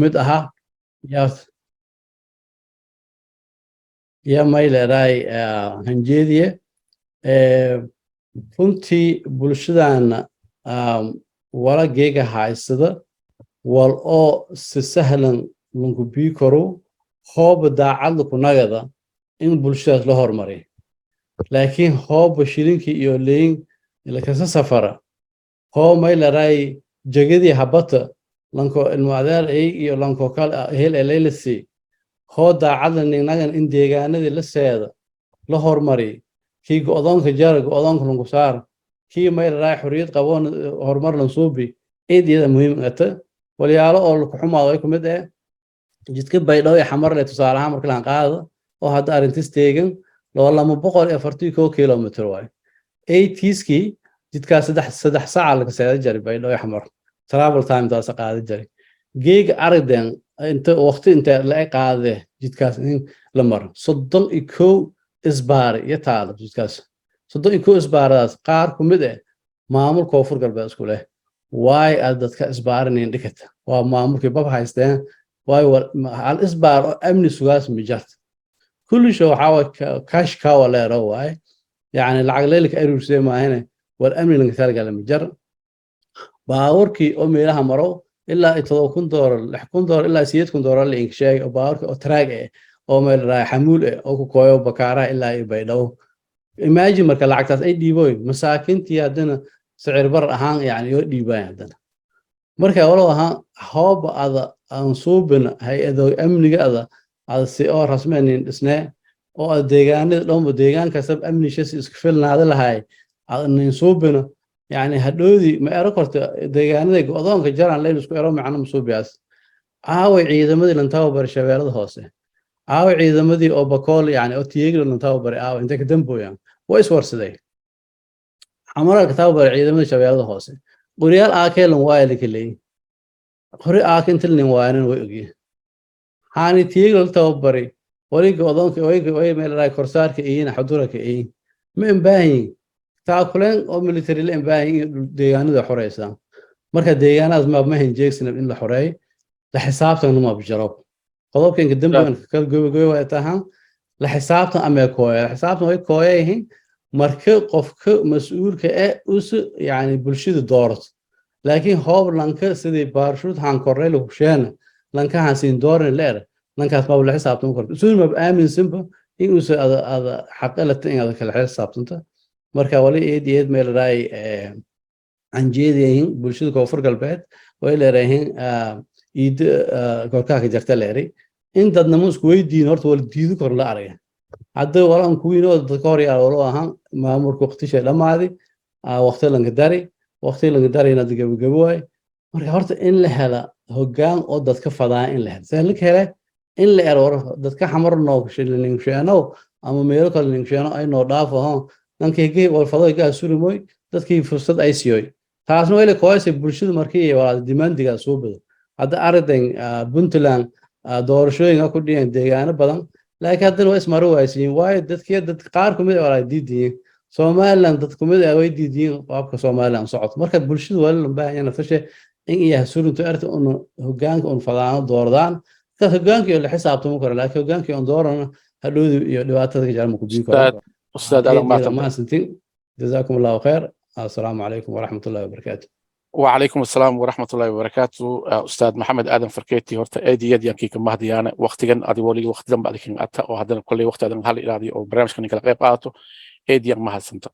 Mid ahaa yaa mayleeraay hanjeediye. Runtii bulshadana wala geega haysada wal oo si sahlan lanku bii karo hooba daacadla ku nagada in bulshadaas la horumariyo, laakiin hooba shilinkii iyo leyin lakasa safara, hoo mayleeraay jegadii habata lanko ilmo adeer ay iyo lanko kale hel eleylasi, hoo daacadla ningnagan in deegaanadii la seeda la horumariyo, kii go'doonka jara go'doonka lanku saar, kii mayleeraay xorriyad qaboon horumar lan suubi, eed iyada muhiim ata. Walyaalo oo laku xumaado ay kumid eh jidka Baydhabo iyo Xamarle tusaale ahaan marka laan qaado oo hadda arrintis teegan loo 241 kilomitr waay. 80skii jidkaas saddex saaca laga seeda jaray Baydhabo iyo Xamar, travel time taasa qaada jaray. Geega aragden inta waqti inta la qaade jidkaas in la maro, 31 isbaari iyo taalo jidkaas. 31 isbaaradaas qaar ku mid eh maamul Koonfur Galbeed isku leh. Waay aad dadka isbaarinayn dhikata waa maamulkii bab haysteen. Waay hal isbaar oo amni sugaas ma jarta. Kullisho waxaa waay cash cow leero waaye, yacni lacag leylka aruursee maahane war amni lanka talagala ma jar. Baabuurkii oo meelaha maro ilaa iyo $7,000, $6,000 ilaa $8,000 la inka sheegay oo baabuurkii oo truck eh oo meel raay xamuul eh oo ku kooyo Bakaaraha ilaa iyo Baydhabo. Imagine, marka lacagtaas ay dhiiboy masaakiintii haddana sicir bar ahaan yani yoo dhiibayan haddana. Marka walow ahaan hooba ada aan suubin hay-ado amniga ada si oo rasmeenin dhisnee oo ada deegaanada dhanba deegaan kastaba amnishasi isku filnaada lahay ada nin suubina, yani hadhoodii ma ero korta deegaanada go'doonka jaran leyn isku ero macno masuubiyaas. Aaway ciidamadii lan tababaray Shabeellada Hoose? Aaway ciidamadii oo Bakool, yani oo Tiyeeglo lan tababaray? Aaway intay ka dambooyaan? Way iswarsaday. Xamaraa ka tababaray ciidamadii Shabeellada Hoose, qoryaal aakeelan waaya laka leeyi qori aaka inta linin waayanan way ogyihin. Haani Tiyeeglo la tababaray wali go'doonka way meel raay korsaarka iyin xuduraka iyin ma imbaahanyin taakuleen oo military la imbaahan in deegaanada xoreysaan. Marka deegaanadaas ma hinjeegsina in la xoreeyo, la xisaabtan ma bjaro. Qodobkanka dambigan kala gobogoy way tahan la xisaabtan amee kooya, la xisaabtan way kooyayihiin marka qofka mas-uulka eh usu yani bulshada doorato, laakiin hoob lanka sidii baarshuud han korrey lagu sheena lanka han siin dooran leer lankaas maba la xisaabtan karto, usuun maba aaminsanba in uusa ada xaqalata in ada kala xisaabtanta. Marka wali eed eed meel raay anjeediyahin bulshada Koonfur Galbeed way leerayihiin iid korkaa ka jarta leeray in dadnamo isku weydiin horta wala diido kor la araya. Hadda walaan kuwiin oo dadka hor yaal walo ahaan maamulka waqtisha dhammaadi, waqti lanka dari, waqti lanka darayna gabagabo waay. Marka horta in la hela hoggaan oo dadka fadaa in la helo see la hele in la ero war dadka Xamar noo ninksheeno ama meelo kale ninksheeno ay noo dhaafo ho nankii walfado gaa surimoy dadkii fursad ay siiyoy. Taasna way la kooyasay bulshada markii walaal demandiga soo bado. Hadda arrintan Puntland doorashooyinka ku dhiyan deegaano badan, laakiin haddana waa ismaro waaysiin waayo dadkii dad qaar kumid ah walaa diidiyin. Somaliland dad kumid ah way diidiyin qaabka Somaliland socoto. Marka bulshada waa la baahan yahay nafashe in iyo surinto erta un hogaanka un fadaano doordaan. Markaas hogaanka iyo la xisaabtamo karo, laakiin hogaanka un doorana hadhowdi iyo dhibaatada ka jarma ku bii karo. Ustaad Adan. Mahadsantiin, jazaakum Allahu khayr. Assalaamu calaykum waraxmat ullahi wabarakaatu. وعليكم السلام ورحمة الله وبركاته. أستاذ محمد آدم فركيتي horta aad iyo aad yaan kii ka mahadiyaana waqtigan adi waliga waqti danba adikin ata oo haddana kolley waqti adan hal ilaadi oo barnaamijkan kala qayb qaadato, aad yaan mahadsanta.